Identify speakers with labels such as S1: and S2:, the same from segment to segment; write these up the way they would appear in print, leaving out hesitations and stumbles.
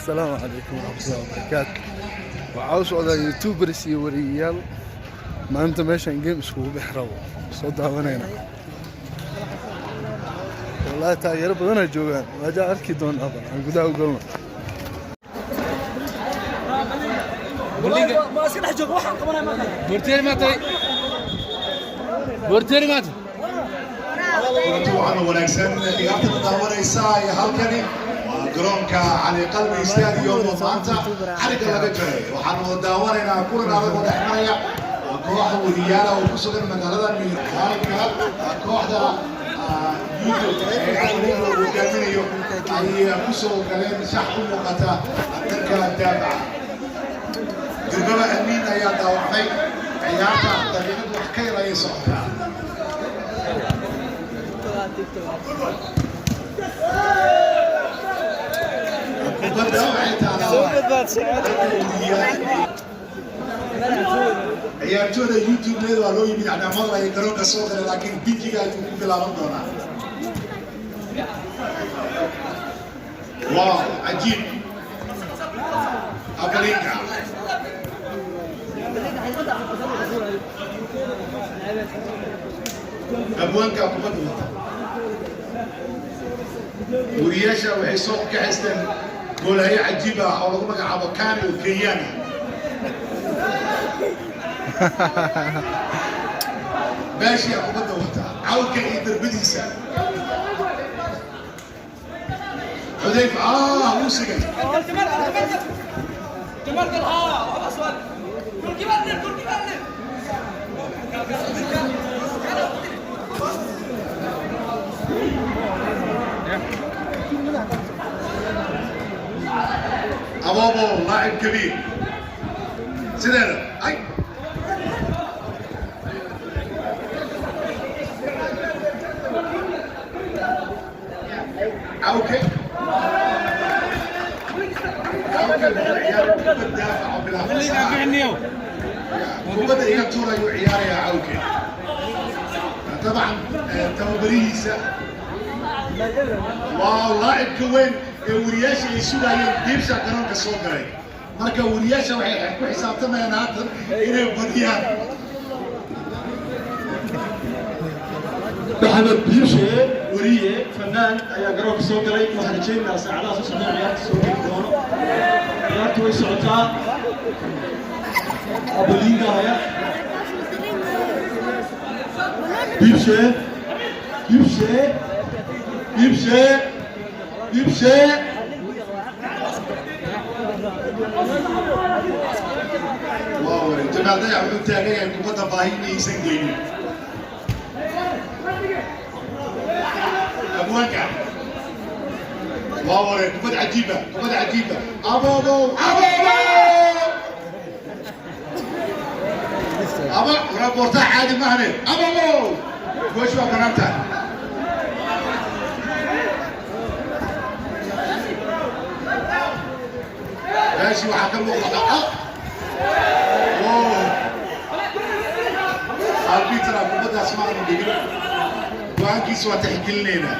S1: Asalaamu calaykum waraxmatullahi wabarakaatu. Waxaa u socdaa youtubers iyo wariyayaal maanta meeshan game iskugu bix rabo soo daawanayna. Wallaahi taageero badanaa joogaan, waajaa arki doonaa. Bal aan gudaha u galno.
S2: Ma iska dhex joogo, waxaan qabanaya ma kale.
S3: Bortieri maatay. Bortieri maatay.
S4: Kulanti waxaana wanaagsan ciyaartada daawanaysa iyo halkani waa garoonka Cali Qalbi Stadium oo maanta xarigga laga jaray. Waxaanu daawanaynaa kulan adag oo dhex maraya kooxda weriyaala oo ku sugan magaalada Miiraalka, kooxda YouTube ee Cali uu hogaaminayo ay ku soo galeen shax u muuqata dhanka daafaca. Durbaba Amiin ayaa dhaawacmay. Ciyaarta daqiiqad wax ka yar ayay socotaa. Kubadda waxay taalaa ciyaartooyda YouTube-leeda. Waa loo yimid, cadaamada ay garoonka soo galay, laakiin bijiga ayuu ku bilaaban doonaa. Wow, cajiib! Abalinka abwaanka kubadda wata. Wariyaasha waxay soo kaxaysteen goolhaye cajiib ah oo lagu magacaabo Kani oo Kenyaan ah. Baashiya kubadda wata, cawlka iyo darbadiisa. Xudayfa wuu sigay.
S2: جمال قالها waxba su'aal goalkeeper goalkeeper.
S4: Abobo laacib kabiir sideeda ay cawke. Cawke wuxuu ciyaar kubad daafac oo bilaa fasaxa. Kubadda iga tuur ayuu ciyaarayaa Cawke. Dabcan tababarihiisa waa laacibka weyn ee wariyaasha ay sugayeen, Diibsha garoonka soo galay. Marka wariyaasha waxay ku xisaabtamayaan haatan inay badiyaan.
S5: Maxamed Biibshe, weriye fanaan, ayaa garoonka soo galay. Waxaan rajaynaynaa saacadaha soo socda ciyaarta soo geli doono. Ciyaartu way socotaa. Abulinga haya. Biibshe, Biibshe, Biibshe, Biibshe!
S4: Waa waray. Jamaal Dayax wuxuu taagan yahay kubadda baahi inaysan geynin. Abwaanka waa waray. Kubad cajiiba, kubad cajiiba! Abobo, abobo, aba raboortaa caadi mahane. Abobo, goosh waa banaan tahay. Meeshii waxaa ka muuqata wow, arbitra kubaddaas ma aanu dhigin. Go-aankiisa waa tixgelinaynaa.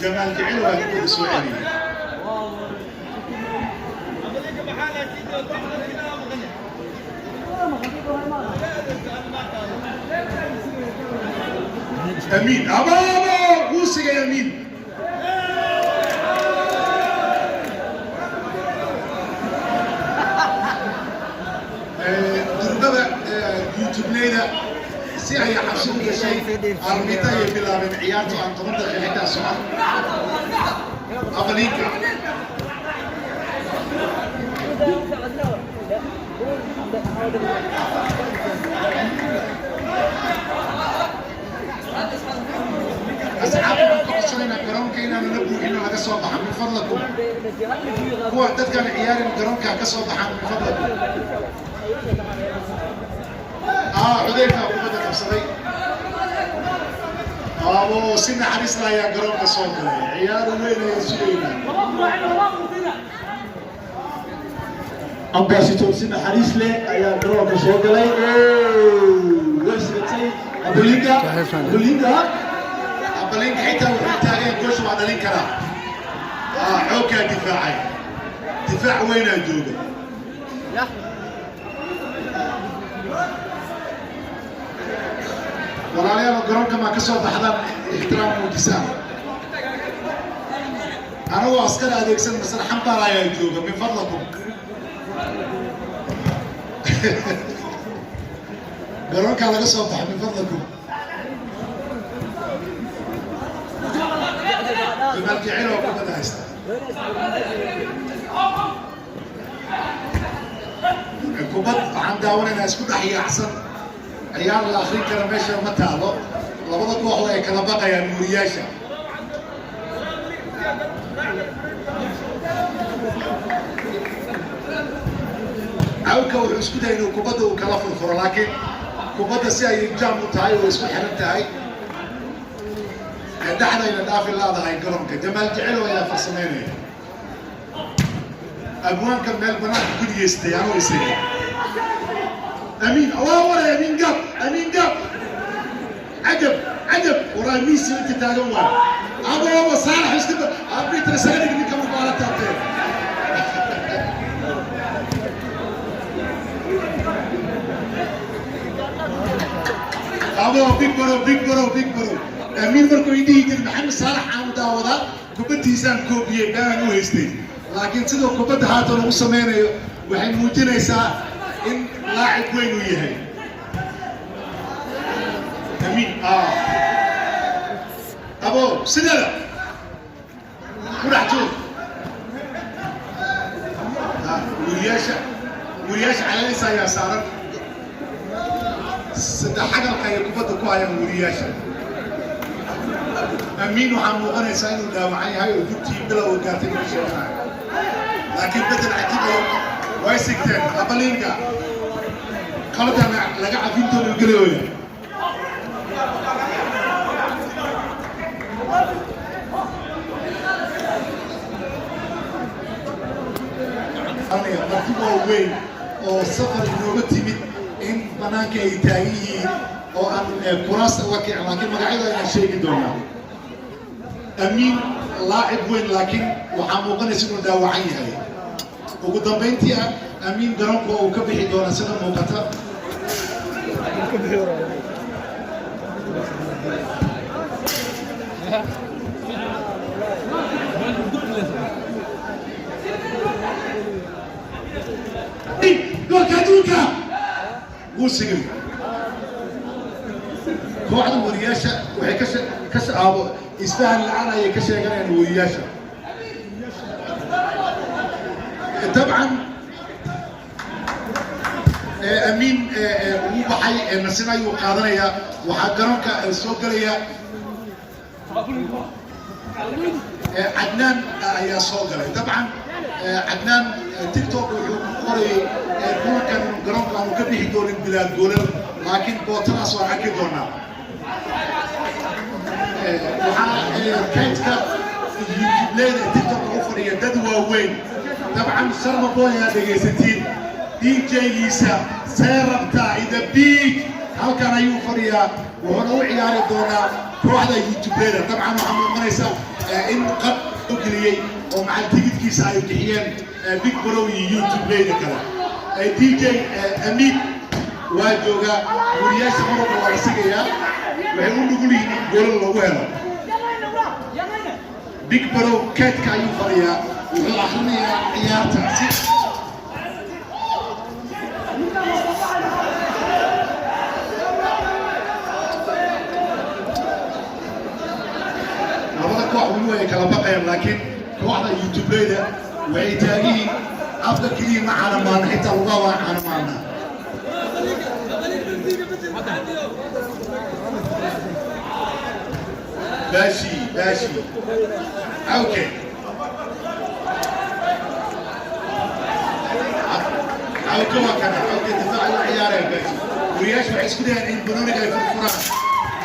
S4: Jamaal Jecel waa kubadda soo celiyey. Amiin, abaabo, wuu sigay Amiin. Durbada youtubeleyda si ay cabsi u gashay arbita ayay bilaabeen ciyaartu aan 10 daqiiqo xitaa socon. Abalinka asxaabta waxaan ka codsanaynaa garoonka inaanu la buuxino, laga soo baxa min fadlakum. Kuwa dadkaan ciyaarin garoonka ka soo baxaan min fadlakum. Xudayfa kubadda qabsaday. Abo si naxariis la ayaa garoonka soo galay. Ciyaar weyn ayaan sugaynaa.
S5: Ambassador si naxariis leh ayaa garoonka soo galay. Way sigatay Abulinga, Abulinga.
S4: Abalinka xitaa wuxuu taagan goosha, waa dhalin karaa. Waa xooggaa difaacay, difaac weynaa jooga. Walaalayaal, garoonka maa ka soo baxdaan, ixtiraam muujisaan. Anagoo askar adeegsan masar xambaar ayaa jooga. Min fadlakum, garoonkaa laga soo baxa, min fadlakum. Jamaal Jecel oo kubadda haysta, kubad waxaan daawanaynaa isku dhex yaacsan. Ciyaar la akrin kara meesha ma taalo. Labada kooxda ay kala baqayaan weriyaasha. Cawka wuxuu isku dayay inuu kubadda uu kala furfuro, laakiin kubadda si ay jaam u tahay oo isku xiran tahay, dhexdayna dhaafi laadahay garoonka. Jamaal Jecel ayaa farsameynaya. Abwaanka meel banaanka ku niyeystay anuu isaga. Amiin waa waray, Amiin gab, Amiin gab. Cajab, cajab, waraa Miisi inta taagan waay. Abooba Saalax iska arbitra isaga dhig ninka markuu ala taabteen. Abo big bro, big bro, big bro. Amiin markuu idhihi jiray Maxamed Saalax aanu daawadaa, kubaddiisaan koobiyey, baanan u haystay, laakiin sidoo kubadda haatan ugu sameynayo waxay muujinaysaa in laacib weyn uu yahay Amiin. Abo sideeda ku dhex tuur. Weriyaasha, weriyaasha cadaadis ayaa saaran. Saddex xagalka ay kubadda ku hayaan weriyaasha. Amiin waxaa muuqanaysaa inuu dhaawacan yahay oo gurtii bilow gaartay inuu sheeganayo, laakiin bedel cajiib ayo way sigteen. Abalinga qaladan laga cafin doono gelooya. Marti waaweyn oo safar inooga timid in banaanka ay taagan yihiin oo aan kuraasta uga kicin, laakiin magacyada ayaan sheegi doonaa. Amiin laacib weyn, laakiin waxaa muuqanaysa inuu dhaawacan yahay. Ugu dambayntii ah, Amiin garoonka uu ka bixi doonaa sida muuqata. Goolka adduunka wuu sigay. Kooxda wariyaasha waxay ka aabo isfahan la'aan ayay ka sheeganayaan wariyaasha. Dabcan Amiin wuu baxay, nasin ayuu qaadanayaa. Waxaa garoonka soo gelaya Cadnaan ayaa soo galay. Dabcan Cadnaan TikTok wuxuu ku qorayay kulankan garoonka aanu ka bixi doonin bilaa goolal, laakiin bootadaas waan arki doonaa. Waxaa kaydka YouTube-leyda TikTok u fadhiya dad waaweyn. Dabcan Sharma Boy ayaa dhegaysatiin, DJ-giisa see rabtaa ida beach halkan ayuu fadhiyaa, wuxuuna u ciyaari doonaa kooxda YouTube-leyda. Dabcan waxaa muuqanaysa in qad u geliyey oo macal tigidkiisa ay bixiyeen big bro iyo YouTube-leyda kale. DJ Amiin waa joogaa. Wariyaasha marwalba waa isigayaa, waxay u nugul yihiin in goolal lagu helo. Big bro keedka ayuu fadhiyaa, wuxuu akhrinayaa ciyaarta si labada koox weli way kala baqayaan, laakiin kooxda YouTube-leyda waxay taagihiin afka keliya ma caanamaana, xitaa lugaha waa caanamaana. Baashi, baashi, okay. Cawka waa kana, cawka difaaca la ciyaaraya. Baashi, wariyaasha waxay isku dayaan in banooniga ay furfuraan,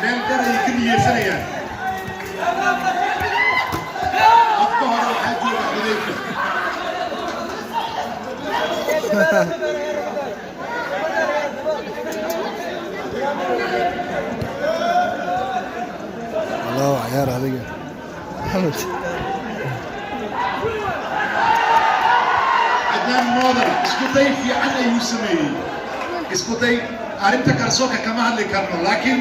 S4: meel dhan ayay ka niyeysanayaan. Afka hore waxaa jooga Xudayfa.
S1: Allah, waa ciyaar adiga, Maxamed.
S4: Cadnaan Moodan isku day fiican ayuu sameeyey. Isku day, arrinta garsoorka kama hadli karno, laakiin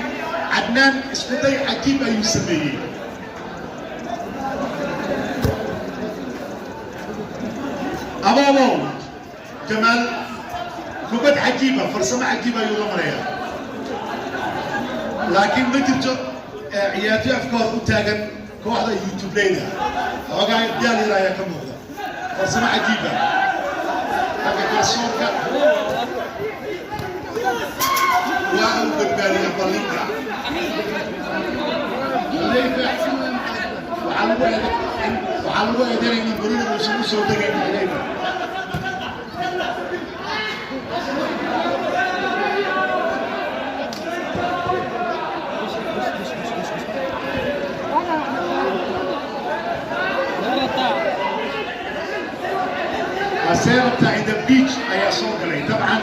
S4: Cadnaan isku day cajiib ayuu sameeyey. Aboobow Jamaal kubad cajiiba, farsamo cajiib ayuu la marayaa, laakiin ma jirto ciyaartoy afka hor u taagan kooxda YouTube-leyda. Xoogaa daal yar ayaa ka muuqda. Farsamo cajiiba xagga garsoorka waa uu badbaadiyay ballinka. Xudayfa waxaa lagu eedeynaya in berida uusan u soo degayn. Xudayfa Aseerabta in the beach ayaa soo galay. Dabcan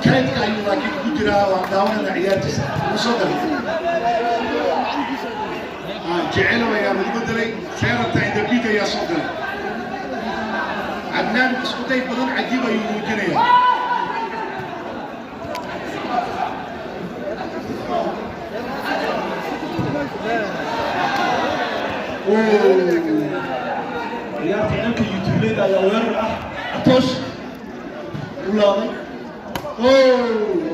S4: kaydka ayuu laakiin ku jiraa. Waan daawanana ciyaartiisa. Wuu soo galay. Jecelow ayaa lagu bedelay. Seerabta in the beach ayaa soo galay. Cadnaan isku day badan cajiib ayuu muujinayaa.
S5: Ciyaarta dhanka YouTube-leyda ayaa weerar ah. Atoosh u laabay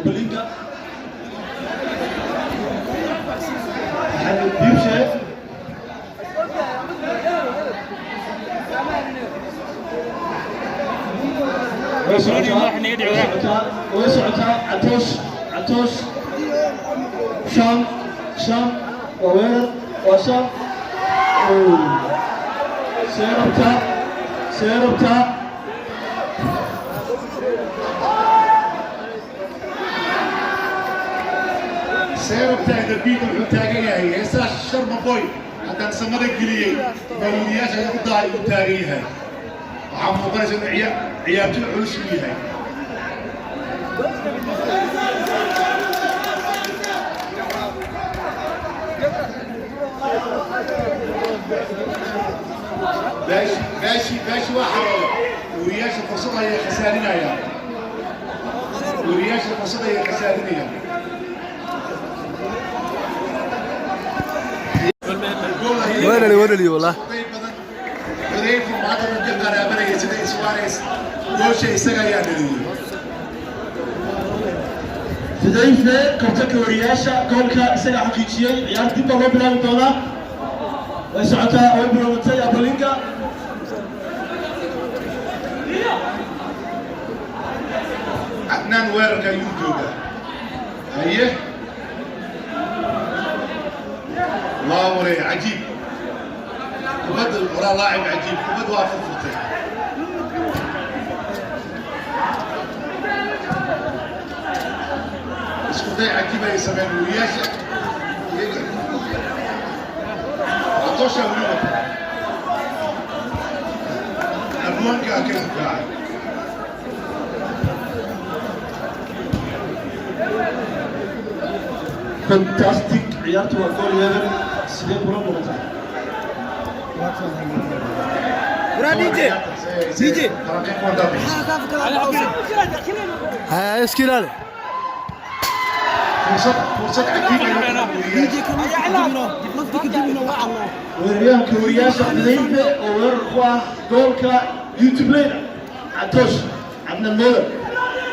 S5: balinka Maxamed Diibshe. Way socotaa, way socotaa, way socotaa. Atoosh, Atoosh, Sham, Sham, waa weerar, waa Sham. Seerabta, Seerabta.
S4: Seerabta in the beach wuxuu taagan yahay heesaa Sharma Boy haddaan samada geliyey bawliyaasha ayaa u dahay uu taagan yahay. Waxaa muuqanaysa inuu ciyaartoy culus uu yahay. Baashi, Baashi, Baashi waa xarooday. Wariyaasha fursad ayay khasaarinayaan. Wariyaasha fursad ayay khasaarinayaan.
S1: Waa dhali, waa dhali wallah.
S4: Xudayfa maanta ka qaraabanaya sida Suarez, goosha isaga ayaa dhaliyey.
S5: Xudayfe, kabtanka wariyaasha, goolka isaga xaqiijiyey. Ciyaar dib baa loo bilaabi doonaa. Way socotaa, way bilaabatay. Abalinka.
S4: Cadnaan weerarka ayuu joogaa. Haye, waa waree cajiib kubadda waraa, laacib cajiib kubad waa furfurtay. Isku day cajiib ay sameyn wariyaasha iyaga. Catoosha weli wata, abwaanka ka difaacay.
S5: Fantastic. Ciyaartu waa gool yeedan. Sidee kula muuqataa?
S2: DJ. DJ.
S1: Ha, iska ilaali.
S4: Fursad cajiib ay la wariyaasha.
S5: Weeraryahanka wariyaasha Xudayfe oo weerar ku ah goolka YouTube-leyda. Catoosh, Cadnaan Moodan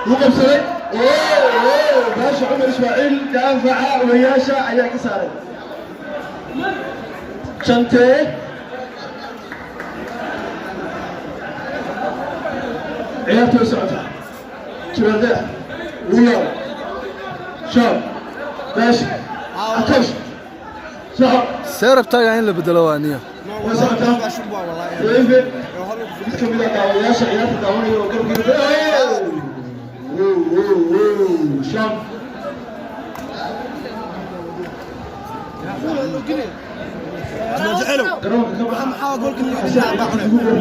S5: wuu qabsaday. Baasha Cumar Ismaaciil, daafaca wariyaasha ayaa ka saaray. Jantee. Ciyaarta way socotaa. Jibadeex wuu laabay. Shaam, Baashi, Catoosh, soco.
S1: See rabtaagaa in la bedelo waa niyo.
S5: Way socotaa. Xudayfe, mid ka mid ah daawadayaasha ciyaarta daawanaya oo garabkiisa. Shaam. Garoonka ka baxa. Ugu qurux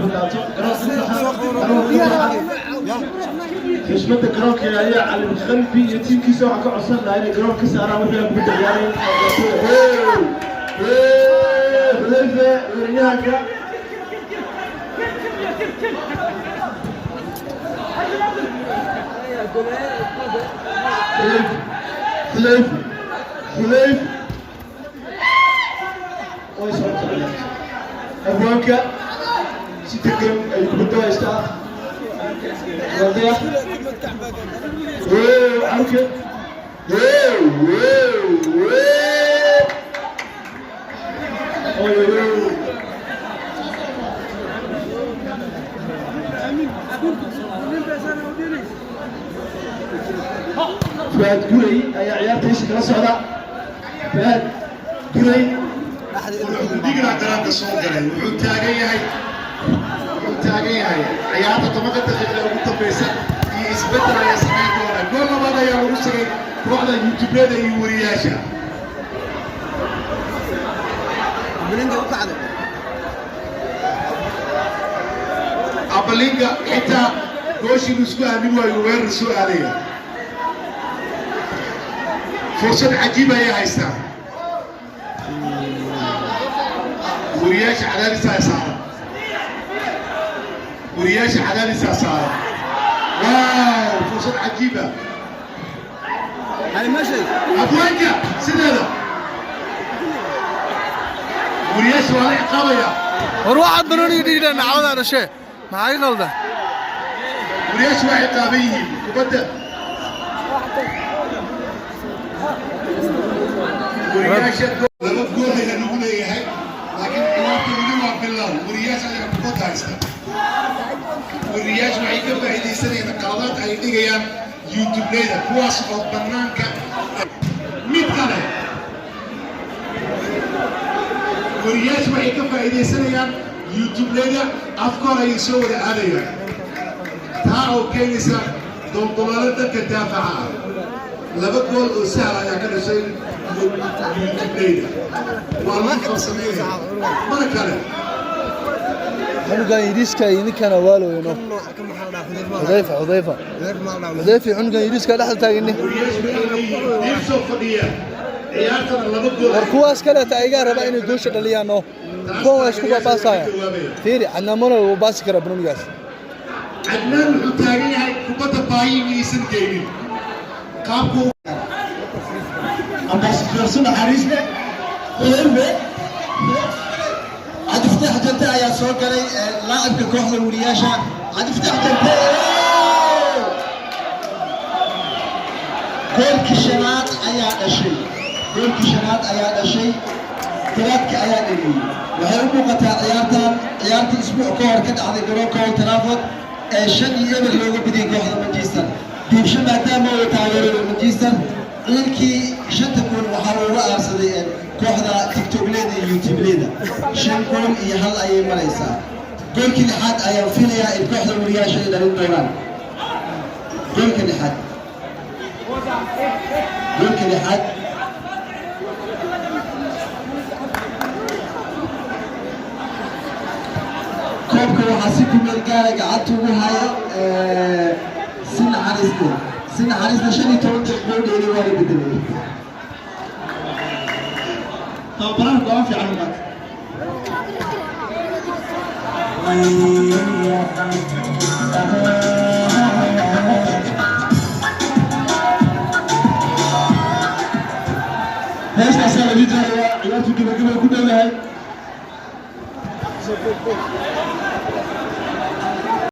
S5: badnaato. Garoonka ka baxa. Garoonka ka baxa. Xushmada garoonka ayaa Cali Khalbi iyo tiimkiisa waxaan ka codsan lahaa inay garoonka ka saaraan wixii aan kubadda ciyaarayn. Xudayfe weeraryahanka. Xudayfe, Xudayfe, way socotaa. Abwaanka si degan ay kubadda haystaa. Wadiya. Cawke. Oy, oy, oy. Fuaad Guray ayaa ciyaartiisa kala socda. Fuaad Guray.
S4: Wuxuu digna garaanka soo galay, wuxuu taagan yahay ciyaarta 10-ka daqiiqa ugu dambeysa iyo isbeddel ayaa samayn doona. Gool labaad ayaa lagu sigay kooxda YouTubeleda iyo wariyaasha.
S3: Belinga u kacday.
S4: Abalinga xitaa gooshiinu isku aamin waayo, weerar soo aadaya. Fursad cajiib ayay haystaan wariyaasha. Cadaadisaa saaran wariyaasha, cadaadisaa saaran. Wow, fursad cajiiba.
S3: Hay meeshay.
S4: Abwaanka sideeda wariyaasha waa la ciqaabaya.
S1: War waxaad banooniga dhigdhaa, nacwadaa dhashee, maxaa i qaldan?
S4: Wariyaasha waa ciqaaban yihiin kubadda. Wariyaasha laba gool ayaa lagu leeyahay, laakiin ciyaarta weli waa bilow. Wariyaasha ayaa kubadda haysta. Wariyaasha waxay ka faa'iidaysanayaan qaladaad ay dhigayaan YouTubeleyda, kuwaas oo bannaanka mid kale. Wariyaasha waxay ka faa'iidaysanayaan YouTubeleyda, afkoor ayay soo wada aadayaan, taa oo keenaysa doldolaalo dhanka daafaca ah. Laba gool oo sahal ayaa ka dhashay YouTubeleyda, waa lagu farsameynaya mar kale.
S1: Cunugan yariiska iyo ninkana waaloweyno. Xudayfa, Xudayfa, Xudayfa, cunugan yariiska dhexda taagani.
S4: Wariyaashu waxay leeyihiin diib soo fadhiya, ciyaartana laba gool.
S1: War kuwaas kaleeta ayagaa rabaa inay goosha dhaliyaan oo kuwan waa isku baabaasaya. Fiiri, Cadnaan wuu baasi karaa banoonigaas.
S4: Cadnaan wuxuu taagan yahay kubadda baayi inaysan geynin qaabku.
S5: Ambassador si naxariis leh. Xudayfe.
S3: Cabdifataax Jante ayaa soo galay, laacibka kooxda wariyaasha, Cabdifataax Jante. Goolkii shanaad ayaa dhashay, goolkii shanaad ayaa dhashay, garaadka ayaa dheliyey. Waxay u muuqataa ciyaartan ciyaartii isbuuc ka hor ka dhacday garoonka Old Trafford ee 5-0 looga badiyey kooxda Manchester. Diibsho maadaama uu taageerada Manchester, ciilkii shanta gool waxaa looga aarsaday kooxda TikTokleyda iyo YouTubeleyda. 5 gool iyo 1 ayay maraysaa. Goolkii lixaad ayaan filayaa in kooxda wariyaasha ay dhalin doonaan. Goolka lixaad, goolka lixaad. Koobka waxaa si ku meel gaara gacanta ugu haya si naxariiste, si naxariista. 15 daqiiqo dheeri waa la bedelay.
S5: Tababaraha go'aan fiican u qaatay. Heestaasaa lagu jarayaa, ciyaartu gabagaba ku dhow yahay.